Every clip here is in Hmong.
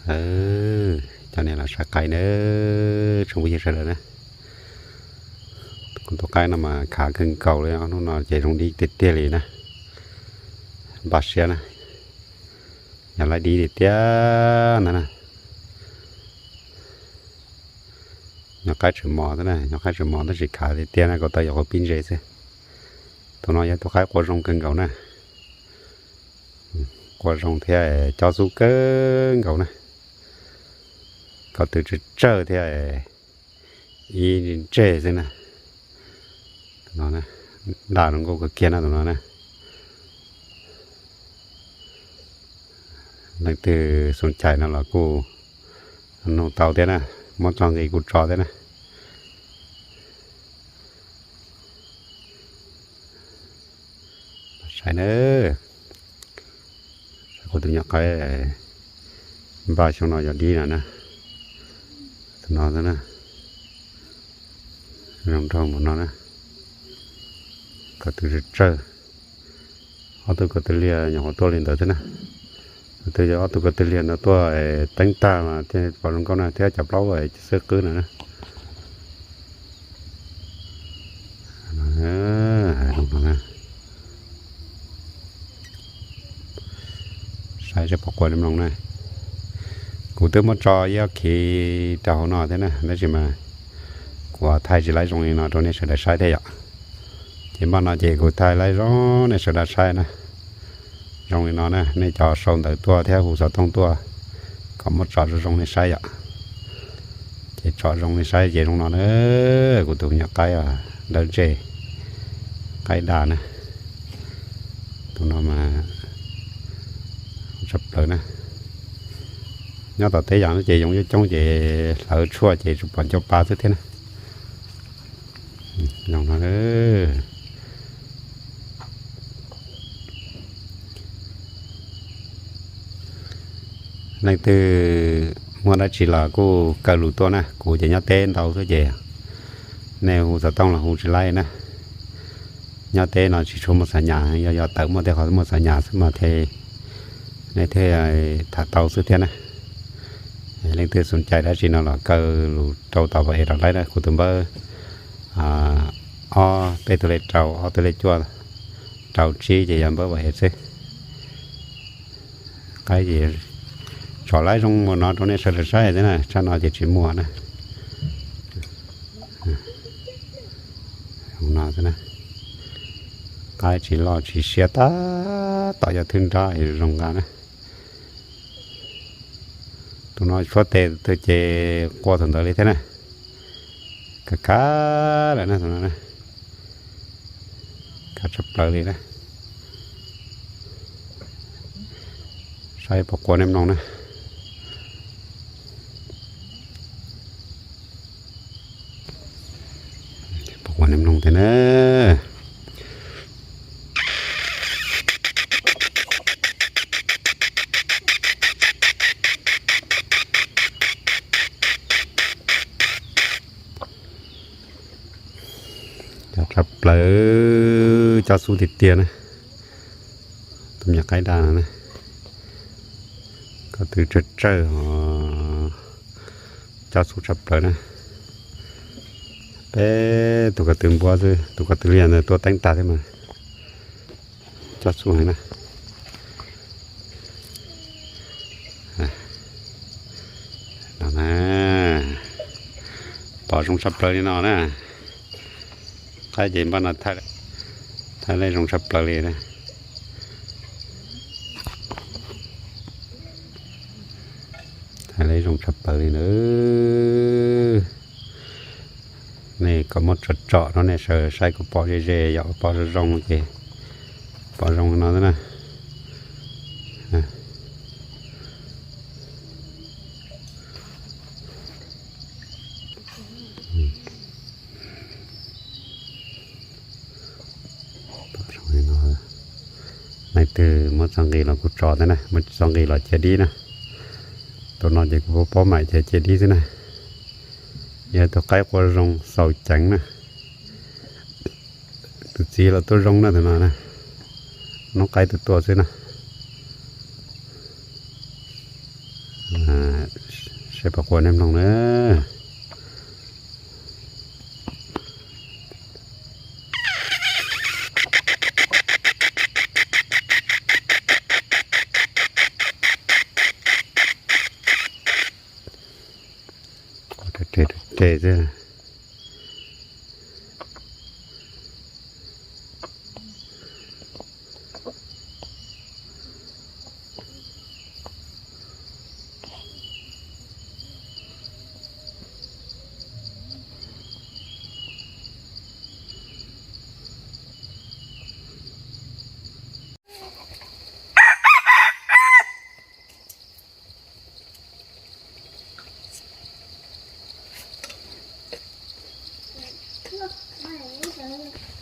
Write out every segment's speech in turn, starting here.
Aw, cov niam los saib qaib na, tsoom phooj ywg sawv daws na. Kuv tus qaib no mas khav kawg nkaus li, hnub no ces zoo dib tiag tiag li na. Npaj siab na, yog laib dib tiag tiag ntag na. Nyuam qaib tseem mos xwb na, nyuam qaib tseem mos tab sis khav tiag tiag na, kom tau yuav qhov pib ntse xwb. Tus no yog tus qaib qua zoo kawg nkaus na. Qua zoo thiab cob xub kawg nkaus na. Ko tw tsawg tsawg thiab ib ntseg xwb na. Tus no daj zoo nkauj kawg kiag na tus no na. Leej twg xub cais no los kuj nug tau thiab na, muab txog nqi kuj tso thiab na. Saib na, kuv tus nyuam qaib npaj xyoo no yog dib no na. Tus no xwb na, zoo nraug mus no na. Ko tw tsawg tsawg, ob tug ko tw liag nyuam qhuav tuaj li ntawd xwb na. Tus twg yog ob tug ko tw liag ntawd tuaj teeb tag mas thiaj pom zoo nkauj na, thiab cov plaub xwb qwb no na. Saib seb puas qua li mloog na. Kuv twb muab tso ib ob khiv rau hauv no thiab na, tab sis mas kuv thaij tsis laib zoo li no rau nej sawv daws saib thiab yom. Ces npaj no ces kuv thaij laib zoo nej sawv daws saib na. Zoo li no na, nej cov sau ntawv tuaj thiab hu xov tooj tuaj kom muab tso zoo zoo nej saib yom. Ces tso zoo nej saib ces zoo no na, kuv tus nyuam qaib dawb ntseg, qaib daj na. Tus no mas tshaj plaws na. Nyob tom teb yam no ces yoov coob coob ces hlawv tshuaj ces tsuas pom ncau pa xwb thiab na. Zoo no. Leej twg muaj dab tsi los kuj kaw lus tuaj na, kuv ces nyob teb ntau xwb ces nej hu xov tooj los hu tsis laib na. Nyob teb no tsis tshua muaj xav nyas, yog yog tawm muaj tej qhov muaj xav nyas xwb mas thiaj, nej thiaj tham tau xwb thiab na. Leej twg xub cais dab tsi no los kaw lus rau tom pab es rau laib na, kuv tus npawb ob peb tug lej rau, ob tug lej cuaj, rau tsib ces yog npawb pab es xwb. Qaib ces tso laib zoo mus no rau nej sawv daws saib xwb na, tshaj no ces tsis muaj na. Qaib tsis loj tsis siab tab tom yog thwb nrab es zoo nqa na. Tus no tshuab tes tus ces qua thaum ntawd li thiab na. Kav kav lawm na tus no na. Kav tshaj plaws li na. Saib puas qua nej mloog na. Puas qua nej mloog thiab na. Cov tshaj plaws, cob xub tiag tiag na. Tus me nyuam qaib daj no na, ko tw tsawg tsawg, cob xub tshaj plaws na. Peb tus ko tw npua xwb, tus ko tw liag ntawd tuaj teeb tag thiab mas cob xub heev na. No na, pom zoo tshaj plaws li no na. Qaib ces npaj no thaij lej zoo tshaj plaws li na. Thaij lej zoo tshaj plaws li na. Nej kom muab tsom tsom no nej sawv saib kom pom ze ze, yog pom zoo zoo ces pom zoo no xwb na. Leej twg muab txoj nqi los kuv tso thiab na, muab txoj nqi los cia dib na. Tus no ces kuv paub mam cia cia dib xwb na. Yog tus qaib qua zoo xaus ceev na. Tus txiv los tuaj zoo na tus no na. Noob qaib tuaj tuaj xwb na. Qua nej mloog na. Qua rau res rau res xwb.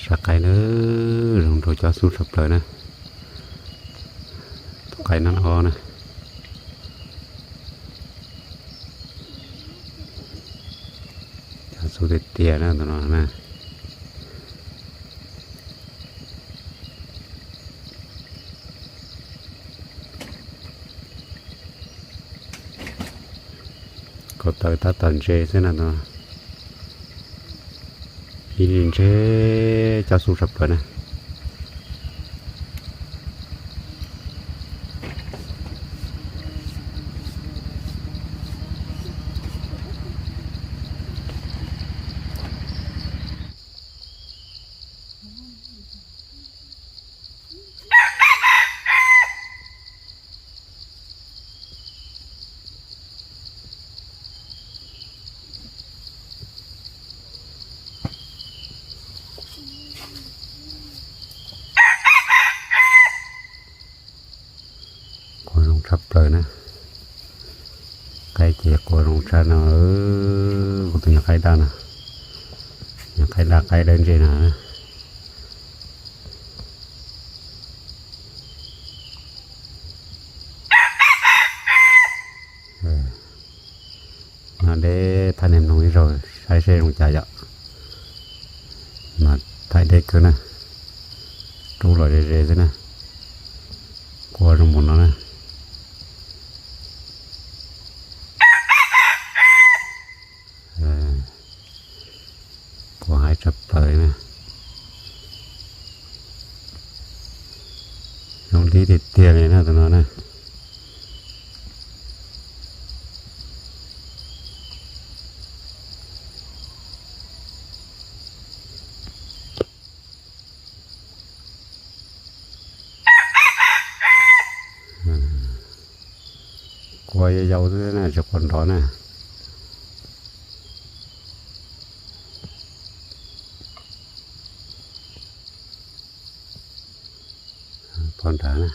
Sab qaib na, zoo nraug cob xub tshaj plaws na. Tus qaib no ob na. Cob xub tiag tiag na tus no na. Ko taw tab tom ntse xwb na tus no. Ib li ntse cob xub tshaj plaws na. Qua zoo tshaj plaws na. Qaib ces qua zoo tshaj no. Kuv tus nyuag qaib daj no, nyuag qaib daj qaib dawb ntse no. Deb thaij nej mloog ib zaug saib seb zoo cas yom. Mas thaij deb kawg na, rub los ze ze xwb na. Kua zoo mus no na. Kua haib tshaj plaws na. Zoo dib tiag tiag li na tus no na. Kua yau yau xwb na, tsis kua nrov na. Pov nrad na.